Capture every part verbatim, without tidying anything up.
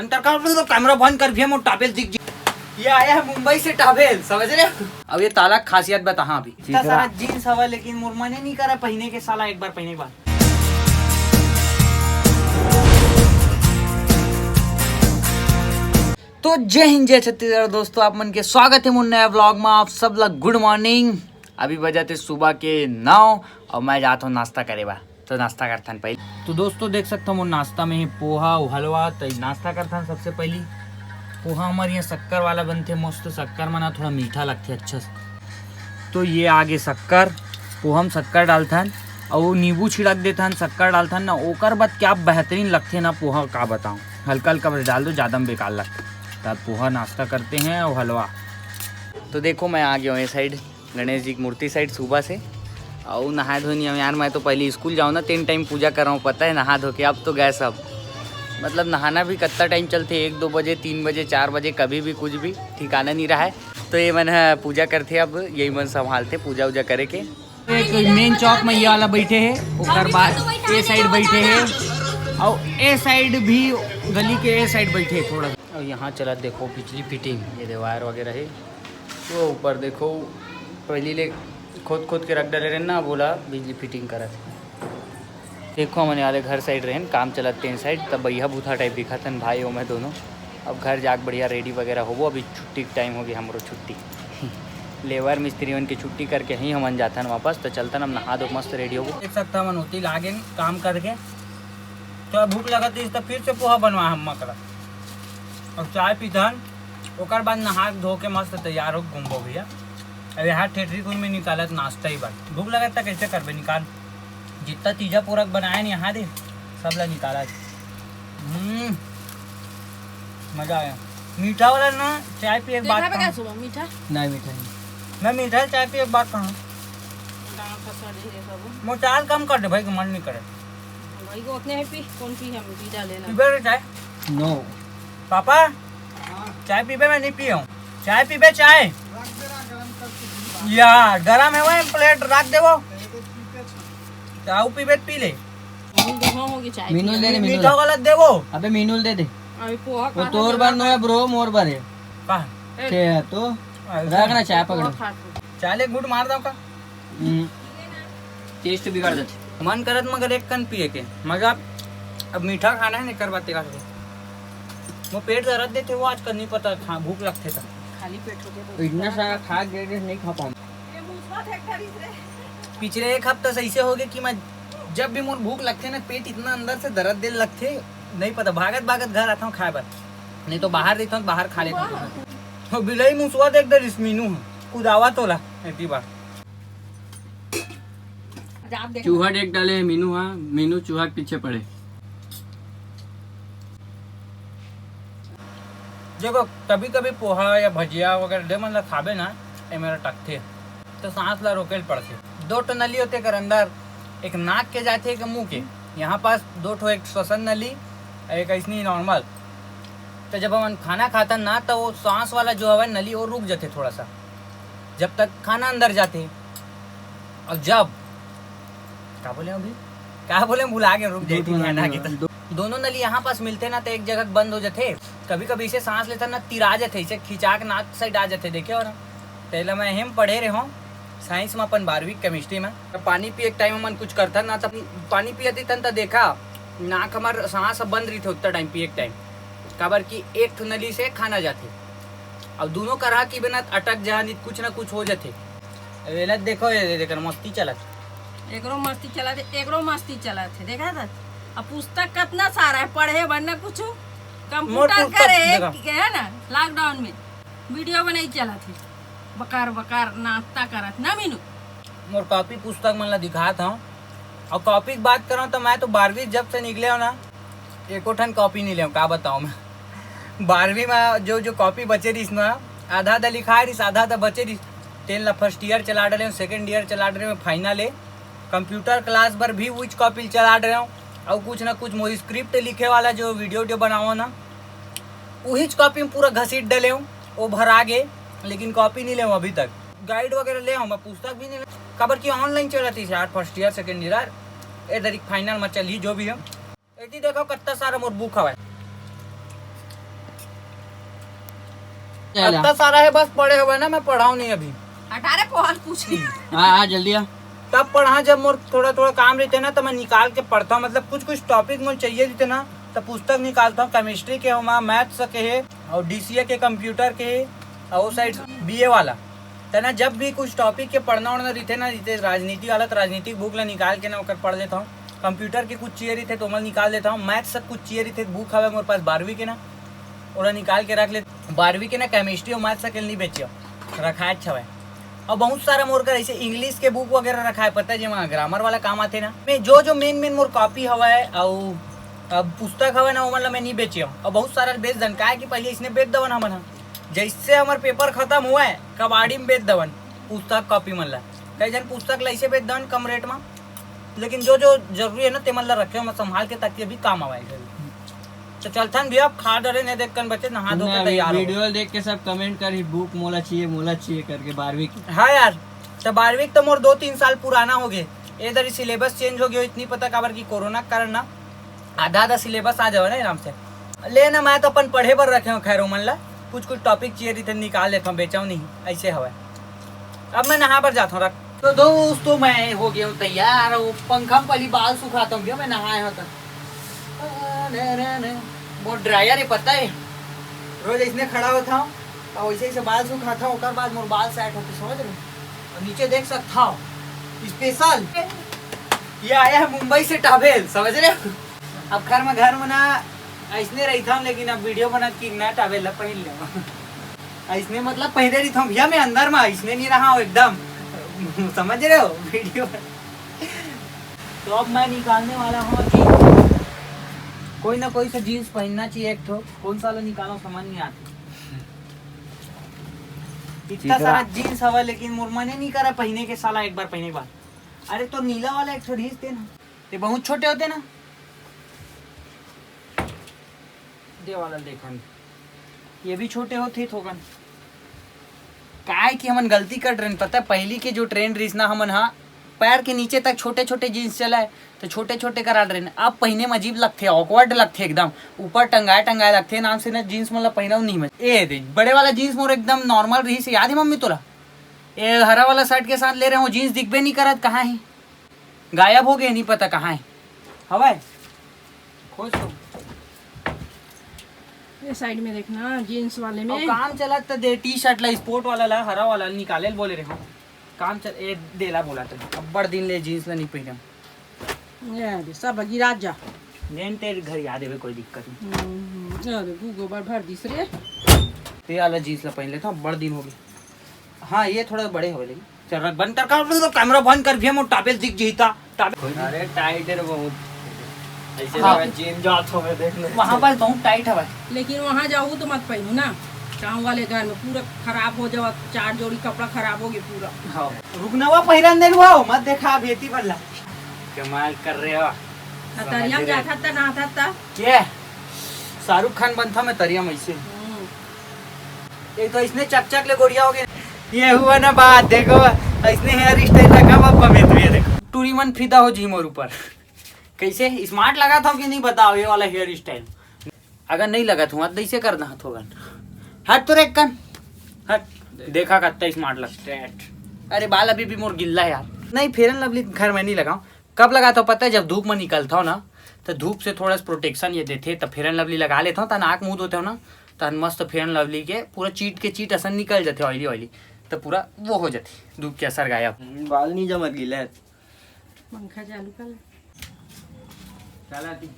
अंतर कर, तो कैमरा बंद कर भैया, मोर टावेल दिख जी। ये आया है मुंबई से टावेल, समझ रहे हो? अब ये ताला खासियत बताहा अभी। इतना सारा जींस हवा, लेकिन मोर मने नहीं करा पहने के, साला एक बार पहने के बाद। तो जय हिंद, जय छत्तीसगढ़ दोस्तों, आप मन के स्वागत है मोर नया व्लॉग में। आप सब ला गुड मॉर्निंग। अभी बजत हे सुबह के नौ और मैं जात हूँ नाश्ता करे बर। तो नाश्ता करथन पहले। तो दोस्तों, देख सकता हूँ नाश्ता में ही पोहा अउ हलवा। तो नाश्ता करथन सबसे पहली। पोहा हमारे यहाँ शक्कर वाला बनथे, मस्त शक्कर मना, थोड़ा मीठा लगथे अच्छा से। तो ये आगे शक्कर, पोहा में शक्कर डालथन और नींबू छिड़क देथन, शक्कर डालथन ना, ओकर बाद क्या बेहतरीन लगथे ना पोहा, का बताऊँ। हल्का हल्का बस डाल दो, ज़्यादा में बेकार लगथे। तो पोहा नाश्ता करते हैं और हलवा। तो देखो, मैं आ गया हूँ ये साइड गणेश जी की मूर्ति साइड सुबह से। अउ नहाए धोए नहीं हवं यार, मैं तो पहले स्कूल जाऊँ ना, तीन टाइम पूजा कर रहा हूँ, पता है, नहा धो के। अब तो गए सब, मतलब नहाना भी कितना टाइम चलते, एक दो बजे, तीन बजे, चार बजे, कभी भी कुछ भी ठिकाना नहीं रहा है। तो ये मन ह पूजा करते, अब यही मन संभालते पूजा उजा करे के। एक मेन चौक में ये वाला बैठे है, ओकर बाद ए साइड बैठे है, और ए साइड भी, गली के ए साइड बैठे है थोड़ा। और यहाँ चला देखो बिजली फिटिंग, ये दे वायर वगैरह है। वो ऊपर देखो, पहली ले खोद खोद के रख डाले रहे ना, बोला बिजली फिटिंग करत। देखो, हमन वाले घर साइड रहन, काम चलत तेन साइड, तब भैया बूथा टाइप दिखत हन भाई, ओमे दोनों। अब घर जाके बढ़िया रेडी वगैरह होबो, अभी छुट्टी के टाइम होगे, हमरो छुट्टी। लेबर मिस्त्री मन के छुट्टी करके ही हमन जाथन वापस। तो चलतन, अब नहा धो मस्त रेडी होबो। देख सकता हमन ओती लागेन काम करके, तो भूख लगत रहिस, तो फिर से पोहा बनवा हम मकरा, अब चाय पीथन, ओकर बाद नहा धो के मस्त तैयार हो घूमबो भैया। अब यहाँ ठेठरी कुल में निकालत नाश्ता ही बात, भूख लगत त कैसे करबे, निकाल। जितना तीजा पोरक बनाए न यहाँ दे, सब ला निकाला। हम्म, मजा आया। मीठा वाला ना, चाय पिए के बाद देखा बे का कहूँ। सुबह मीठा? नहीं, मीठा नहीं। मैं मीठा चाय पिए के बाद कहूँ। गाँव का सड़ी है सब। मोर चाय कम कर दे भाई, के मन नहीं करे। भाई को उतने है पी, कौन पी हम पी डाले ना। पीबे रे चाय? नो। पापा, हाँ। चाय पीबे? मैं नहीं पिए हूँ। चाय पीबे, चाय? यार, गरम है वो, प्लेट रख दे वो। चाय पीबे त पी ले। मीनू दे, हाँ, होगी चाय मीनू पी। दे दे, मीनू मीठा दे। वाला दे वो। अबे मीनू दे दे। अभी पोहा वो कहाँ तोर देना बर नो है? ब्रो, मोर बर है। कहाँ? ए। के है तो? अरे, रख ना, चाय पोहा पकड़। खा तू। चाय ले घूंट मार दो का? हम्म। टेस्ट बिगाड़ देथे। मन करत मगर एक कन पिए के। मजा, अब मीठा खाना है ना, कर बातें का। वो पेट दर्द देथे, वो आजकल नहीं पता, खा, भूख लगथे त। खाली पेट होके तो इतना सारा खा के नहीं खा पाऊँ। पिछले एक हफ्ता से ऐसे हो गए कि मैं जब भी मोर भूख लगथे ना, पेट इतना अंदर से दर्द दे लगथे, नहीं पता, भागत भागत घर आता हूँ खाए बर, नहीं तो बाहर रहता हूँ, बाहर खा लेता हूँ। तो बिलाई मुसवा देख दे रिस मीनू है, कुदावा तोला, एती बार। चूहा देख डाले है मीनू, हाँ, मीनू चूहा के पीछे पड़े। देखो, कभी कभी पोहा या भजिया वगैरह दे मन ला खाबे ना, ये मेरा टकथे, तो सांस ला रोके ल पड़थे। दो ठो नली होथे एकर अंदर, एक नाक के जाथे, एक मुंह के। यहाँ पास दो ठो, एक श्वसन नली, एक ऐसनी नॉर्मल। तो जब हमन खाना खाथन ना, तो वो सांस वाला जो हवे नली, वो रुक जाथे थोड़ा सा, जब तक खाना अंदर जाथे। और जब, का बोले अभी, का बोले, भुला गए, रुक जाए, दो ठो ध्यान आ नली गया था। दो दोनों नली यहाँ पास मिलथे ना, तो एक जगह बंद हो जाथे। कभी कभी इसे सांस लेथन ना, तिरा जाथे, इसे खिंचा के नाक साइड आ जाथे, देखे हो ना। तेला मैं एम पढ़े रहे हूँ साइंस में, अपन बारहवीं केमिस्ट्री में। तो पानी पिए के टाइम हमन कुछ करथन ना, तब पानी पियत रहिथन, त देखा, नाक हमार सांस बंद रहिथे उतना टाइम पिए के टाइम, काबर कि एक ठो नली से खाना जाथे। अब दोनों करा कि बिना अटक जा, नहीं कुछ ना कुछ हो जाथे। अब एला देखो, ये, ये, एकर मस्ती चलत। एकरो मस्ती चलत है, एकरो मस्ती चलत है, देखा था? अब पुस्तक कितना सारा है, पढ़े बर ना कुछ, मोर कंप्यूटर पुस्तक करे, देखा। है ना, लॉकडाउन में वीडियो बनाई चलत है, बकार बकार नाश्ता करत ना मीनू। मोर कॉपी पुस्तक मन ला दिखात हूँ, और कॉपी की बात करूँ तो मैं तो बारहवीं जब से निकले हूँ ना, एको ठन कॉपी नहीं ले हूँ, का बताऊँ मैं। बारहवीं में जो जो कॉपी बचे रहिस ना, आधा आधा लिखाए रहिस, आधा आधा बचे रहिस। तेन ला फर्स्ट ईयर चला डरे हूँ, सेकंड ईयर चला डरे हूँ, फाइनल है। कंप्यूटर क्लास बर भी उच कॉपी चला डरे हूँ, और कुछ ना कुछ मोर स्क्रिप्ट लिखे वाला जो वीडियो वीडियो बनाओ ना, उहीच कॉपी में पूरा घसीट डले हूँ, वो भरा गे, लेकिन कॉपी नहीं ले हूँ अभी तक। गाइड वगैरह ले हूँ, मैं पुस्तक भी नहीं ले, काबर कि ऑनलाइन चलत है यार, फर्स्ट ईयर सेकंड ईयर, ए तारीख फाइनल में चली जो भी है। एती देखो कत्ता सारा मोर बुक हवय। चला। अतना सारा हे, बस पढ़े हवय ना, मैं पढ़ाव नहीं अभी। हटा रे, पोहल पूछी। हाँ, हाँ, जल्दी आ। तब पढ़ा, जब मोर थोड़ा थोड़ा काम रहिथे ना, तो मैं निकाल के पढ़थव। मतलब कुछ कुछ टॉपिक मोर चाहिए रहिथे ना, तो पुस्तक निकालथव। केमिस्ट्री के हो, मैथ्स के हे, और डीसीए के, कंप्यूटर के हे, और वो साइड बीए वाला। त ना, जब भी कुछ टॉपिक के पढ़ना उढ़ना रहिथे ना, जैसे राजनीति वाला, तो राजनीतिक बुक ला निकाल के ना ओकर पढ़ लेथव। कंप्यूटर के कुछ चाहिए रहिथे तो ओमन निकाल लेथव। मैथ्स से कुछ चाहिए रहिथे, बुक हवे मोर पास बारहवीं के ना, ओला निकाल के रख ले। बारहवीं के ना केमिस्ट्री और मैथ्स के नहीं बेचियो, रखाए अच्छा हवे। और बहुत सारा मोर कर ऐसे इंग्लिश के बुक वगैरह रखाए, पता है, जेमा ग्रामर वाला काम आथे ना। मैं जो जो मेन मेन मोर कॉपी हवय, अउ अब पुस्तक हवय ना, ओमन ला मैं नहीं बेचियो। और बहुत सारा बेच दन, काहे कि पहले इसने बेच दवन हमन ह। जैसे हमर पेपर खत्म हुआ है, कबाड़ी में बेच दवन पुस्तक कॉपी मन ला। कई जन पुस्तक ला ऐसे बेच दवन कम रेट में, लेकिन जो जो जरूरी है ना, ते मन ला रखे हो, मैं संभाल के, ताकि अभी काम आवे। तो चलथन भैया, अब खा डरे, नहीं देख कन बचे, नहा धो के तैयार हो। वीडियो देख के सब कमेंट कर ही, बुक मोला चाहिए, मोला चाहिए करके बारहवीं की। हाँ यार, तो बारहवीं तो मोर दो तीन साल पुराना हो गए। इधर ही सिलेबस चेंज हो गया, इतनी पता काबर की कोरोना के कारण ना आधा आधा सिलेबस आ जावे ना आराम से। ले ना, मैं तो अपन पढ़े बर रखे हूँ। खैर, ओमन ला कुछ कुछ टॉपिक चाहिए रहिथे, निकाल लेता हूँ, बेचव नहीं, ऐसे हवय। अब मैं नहा बर जाता हूँ, रख। तो दोस्तों, मैं हो गया हूँ तैयार। वो पंखा में पहली बाल सुखाता हूँ भैया, मैं नहाया हूँ तो। मोर ड्रायर है, पता है, रोज इसने खड़ा होता हूँ और वैसे ऐसे बाल सुखाता हूँ, ओकर बाद मोर बाल सेट होते, समझ रहे हो? और नीचे देख सकता हो, स्पेशल ये आया है मुंबई से टॉवेल, समझ रहे हो? अब खैर मैं घर में ना ऐसने रहिथंव, लेकिन अब वीडियो बनत कि ना टॉवेल ला पहिन लेंव। ऐसने मतलब पहिरे रहिथंव भैया, मैं अंदर में ऐसने नहीं रहा हूँ एकदम। समझ रहे हो वीडियो? तो अब मैं निकालने वाला हूँ जीन्स। कोई ना कोई से जीन्स पहनना चाहिए एक ठो। कौन सा वाला निकालो, समझ नहीं आती। इतना सारा जीन्स हवा, लेकिन मोर मने नहीं करा पहने के, साला एक बार पहने के बाद। अरे तो नीला वाला एक ठो जीन्स दे ना, ये बहुत छोटे होते ना। दे वाला देखन, ये भी छोटे होते थोकन। काय कि हमन गलती कर रहे, पता है, पहली के जो ट्रेंड रहिस ना, हमन हा पैर के नीचे तक छोटे छोटे जीन्स चलाए, तो छोटे छोटे करा रहे। अब पहने में अजीब लगथे, ऑकवर्ड लगथे एकदम, ऊपर टंगाए टंगाए लगथे, नाम से ना जीन्स मन ला पहनव नहीं मजा। ए दे, बड़े वाला जीन्स मोर एकदम नॉर्मल रहिस, याद है मम्मी तोला? ए हरा वाला शर्ट के साथ ले रहे हो, जीन्स दिखबे नहीं करत, कहाँ है, गायब हो गए, नहीं पता कहाँ है। हवाए खोज तो। ये साइड में देखना, जीन्स वाले में। काम चलत त दे, टी शर्ट ला, स्पोर्ट वाला ला, हरा वाला निकाले ल बोले रहे हो। काम चल, ए देला बोला तो, अब्बड़ दिन ले जीन्स ला नहीं पहनम। ये दे, सब गिरा जा। नेन तेरे घर याद है, कोई दिक्कत नहीं। हम्म, अरे गू गोबर भर दिस रे। ते वाला जीन्स ला पहन लेता हूँ, बड़ दिन हो गए। हाँ, ये थोड़ा बड़े हो गए, लेकिन चल रहा, बंद कर, कर, तो कैमरा बंद कर, भी हम टॉवेल दिख जही ता, टॉवेल। अरे टाइट है रे बहुत, ऐसे हाँ। लगा जिम जात हो मैं देखने। वहाँ पर बहुत टाइट हवा। लेकिन वहाँ जाऊ तो मत पहनू ना, गाँव वाले घर में पूरा खराब हो जावा, चार जोड़ी कपड़ा खराब हो गए पूरा। हाँ। रुकना हुआ पहिरन दे हुआ, मत देखा भेती बल्ला। कमाल कर रहे हो। तरिया में जाता था, नहाता था। ये शाहरुख खान बनता मैं तरिया में ऐसे। हम्म। एक तो इसने चकचक ले गोरिया हो गए। ये हुआ ना बात, देखो, इसने हेयर स्टाइल रखा बाबा में, तो ये देखो, टूरी मन फिदा हो जी मोर ऊपर। कैसे स्मार्ट लगा था कि नहीं, बताओ, ये वाला हेयर स्टाइल। अगर नहीं लगा था तो ऐसे कर दहा थोगन। हट तो रे कन, हट। देखा कत्ता स्मार्ट लगता है। अरे बाल अभी भी मोर गिल्ला है यार। नहीं, फेयर एंड लवली घर में नहीं लगाऊं। कब लगाता हूँ पता है? जब धूप में निकलता हूँ ना, तो धूप से थोड़ा सा प्रोटेक्शन ये देते, तो फेयर एंड लवली लगा लेता हूँ, तन आँख मुँह धोते हो ना, तन मस्त फेयर एंड लवली के पूरा चीट के चीट असन निकल जाते, ऑयली ऑयली, तो पूरा वो हो जाते, धूप के असर गायब। बाल नहीं जमत गिला है। पंखा चालू कर ले। चला दी।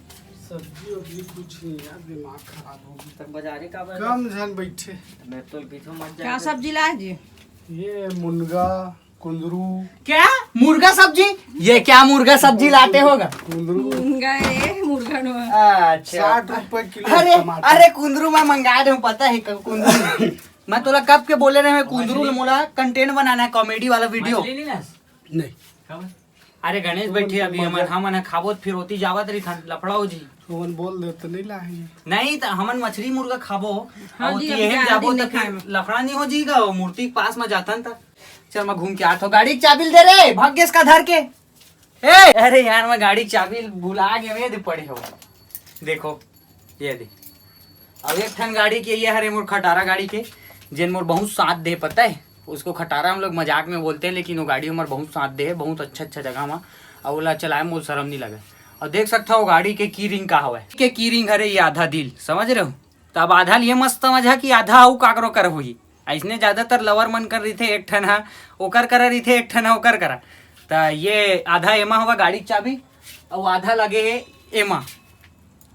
सब्जी वब्जी कुछ नहीं यार, दिमाग खराब हो गया। तब बाजारे का बाजार? कम झन बैठे। मैं तो पीछे मत जा। क्या सब्जी लाए जी? ये मुनगा, कुंदरू। क्या मुर्गा सब्जी? ये क्या मुर्गा सब्जी लाते होगा? कुंदरू। मुनगा रे, मुर्गा नो। अच्छा। साठ रुपए किलो अरे, टमाटर। अरे कुंदरू मैं मंगा रहा हूँ, पता है क-, कुंदरू। मैं तोला कब के बोले रहे, मैं कुंदरू मोला कंटेंट बनाना है, कॉमेडी वाला वीडियो। मछली नहीं ना? नहीं। अरे गणेश बैठे अभी, हमन, हमन ह खाबो त फिर होती जावत रही थन, लफड़ा हो जी। हमन बोल दे तो नहीं लाएंगे। नहीं त हमन मछली मुर्गा खाबो, हाँ और जी, होती अब यही जाबो त फिर लफड़ा नहीं हो जी गा, मूर्ति के पास में जाथन त। चल मैं घूम के आत हूँ, गाड़ी के चाबी ल दे रे, भाग गेस का धर के। ए, अरे यार मैं गाड़ी के चाबी भुला गए, ये दे पड़े हो। देखो, ये दे। अब एक ठन गाड़ी के ये हरे मोर खटारा गाड़ी के, जेन मोर बहुत साथ दे, पता है, उसको खटारा हम लोग मजाक में बोलते हैं, लेकिन वो गाड़ी हमर बहुत साथ दे है, बहुत अच्छा अच्छा जगह मा, अउ ओला चलाए मोर शरम नहीं लगे। अउ देख सकता हो गाड़ी के की रिंग का हवय, के की रिंग हरे ये आधा दिल, समझ रहे हो? तो अब आधा लिए मस्त समझा कि आधा अउ काकरो कर होही। ऐसने ज्यादातर लवर मन कर रहिथे, एक ठन हा ओकर करा रहिथे, एक ठन हा ओकर करा। त ये आधा एमा हवा गाड़ी के चाबी, अउ आधा लगे हे एमा।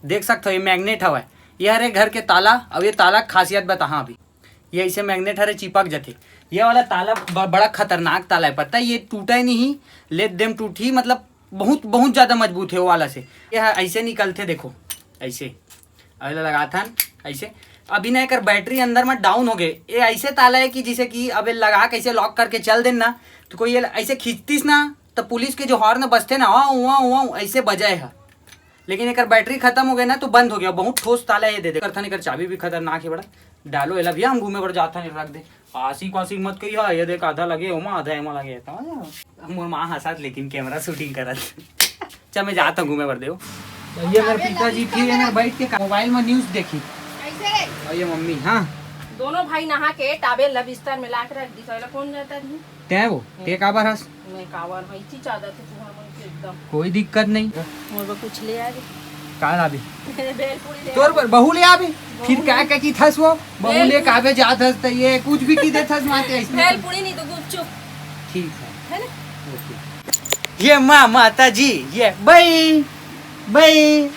देख सकते हो ये मैग्नेट हवय, ये हरे घर के ताला। अब ये ताला के खासियत बताहा अभी। ये ऐसे मैग्नेट हरे चिपक जथे। ये वाला ताला ब-, बड़ा खतरनाक ताला है, पता है? ये टूटा ही नहीं, लेत देम टूटही, मतलब बहुत बहुत ज्यादा मजबूत है वो वाला से। ये ह-, ऐसे निकलथे, देखो ऐसे, अगला लगाथन ऐसे। अभी ना एकर बैटरी अंदर में डाउन हो गए। ये ऐसे ताला है कि जैसे कि अब ये लगा के ऐसे लॉक करके चल देन ना, तो कोई ये ऐसे खींचतीस ना, तो पुलिस के जो हॉर्न बजथे ना, वाऊ वाऊ वाऊ ऐसे बजाए ह। लेकिन एकर बैटरी खत्म हो गए ना, तो बंद हो गया। बहुत ठोस ताला ये दे दे। करथन एकर चाबी भी खतरनाक है बड़ा। डालो एला भैया, हम घूमे बर जाथन, रख दे। आशिक वाशिक मत कहिया, ये देख आधा लगे ओमा, आधा एमा लगे। तो मोर माँ हंसत लेकिन कैमरा शूटिंग करत। चल मैं जाता हूँ घूमे बर देव। तो ये मेरे पिताजी फिर ये मेरे बैठ के मोबाइल में न्यूज देखी। कैसे रे? और ये मम्मी, हाँ। दोनों भाई नहा के टावेल ला बिस्तर में ला के रख दी, तो एला कौन जाता नहीं? तैं वो, ते काबर हस? मैं काबर हूँ, इसी चादर से तुहर मन के एकदम। कोई दिक्कत नहीं। मोर बर कुछ ले आबे। का लाबे? भेलपुरी ले तोर आबे। बर बहू ले आबे। फिर बहू का नहीं। का की थस वो? बहू ले भेलपुरी। काबे जात हस त ये कुछ भी की देत हस माते ऐसे। भेलपुरी नहीं तो गुपचुप। ठीक है। है ना? ओके। ये माँ, माता जी, ये बई, बई।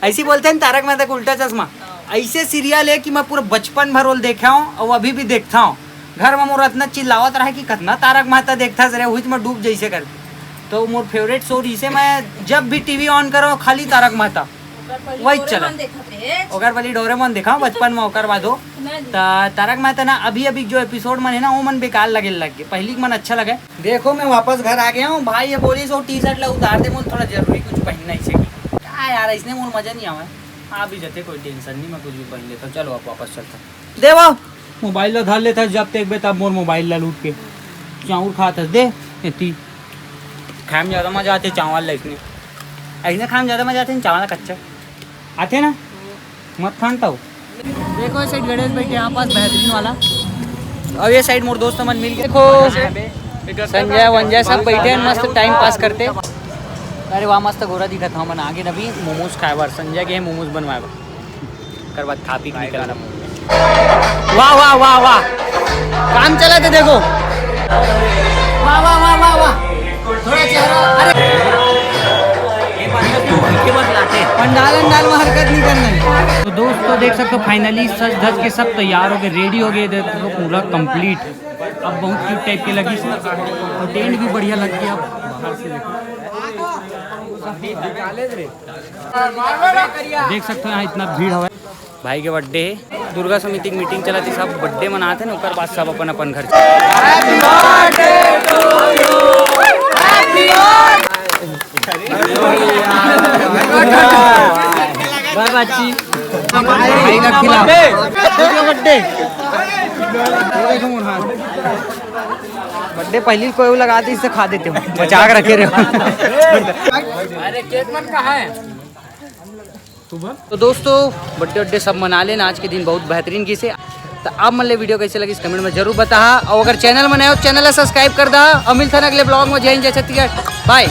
ऐसी बोलते हैं तारक मेहता का उल्टा चश्मा। हाँ। ऐसे सीरियल है कि मैं पूरा बचपन भर ओल देखा हूँ और अभी भी देखता हूँ। घर में मोर इतना चिल्लावत रहे कि कितना तारक मेहता देखता रे, हुई मैं डूब जैसे करके। तो मोर फेवरेट शो, जिसे मैं जब भी टीवी ऑन करो, खाली तारक मेहता। ओकर पहले वही डोरेमोन चला। देखत रहे। ओकर पहले डोरेमोन देखा बचपन में, ओकर बाद हो। ना जी। त तारक मेहता ना अभी अभी जो एपिसोड मन है ना, वो मन बेकार लगे लग गए, पहली के मन अच्छा लगे। देखो मैं वापस घर आ गया हूँ। भाई ये बोली सो टी शर्ट ला उतार दे, मोर थोड़ा जरूरी कुछ पहनना इसे। का यार, इसने मोर मजा नहीं आवा है। आ भी जाते, कोई टेंशन नहीं, मैं कुछ भी पहन लेता हूँ। चलो आप वापस चलते हैं। देवा मोबाइल ला धर लेता, जब तक बे तब मोर मोबाइल ला लूट के चाउर खात हस। दे एती खाए में ज्यादा मजा आते चावल ला इसने, ऐसने खाए में ज्यादा मजा आते चावल ला कच्चा आते ना, मत खान तो। देखो ये साइड गणेश बैठे यहाँ पास बेहतरीन वाला। और ये साइड मोर दोस्त मन मिल के देखो संजय वंजय सब बैठे हैं मस्त टाइम पास करते। अरे वाह मस्त गोरा दिखत हूँ मन आगे नबी मोमोज खाए बर संजय के मोमोज बनवाए बर। ओकर बाद खा पी के निकल आना। वाह वाह वाह वाह काम चला थे देखो। वाह वाह वाह वाह वाह थोड़ा चेहरा अरे पंडाल अंडाल में हरकत नहीं करना है। तो दोस्तों देख सकते हो फाइनली सज धज के सब तैयार हो गए, रेडी हो गए। देखो पूरा कंप्लीट। अब बहुत क्यूट टाइप के लगी और टेंट भी बढ़िया लग गया। बाहर से देखो देख सकते हो यहाँ इतना भीड़ हवा। भाई के बर्थडे है, दुर्गा समिति की मीटिंग चलत हे, सब बर्थडे मनात हे ना, ओकर बाद सब अपन अपन घर। बाय बाय जी। भाई का खिलाफ। बर्थडे। बर्थडे पहली कोई लगा दे, इससे खा देते हो, बचा के रखे रहे हो। अरे केक मन कहाँ है? तो दोस्तों बर्थडे वड्डे सब मना लेना, आज के दिन बहुत बेहतरीन की से। तो आप मन ले वीडियो कैसे लगी इस कमेंट में जरूर बताहा, और अगर चैनल में नए हो चैनल ला सब्सक्राइब कर दा, और मिलता ना अगले ब्लॉग में। जय हिंद जय छत्तीसगढ़, बाय।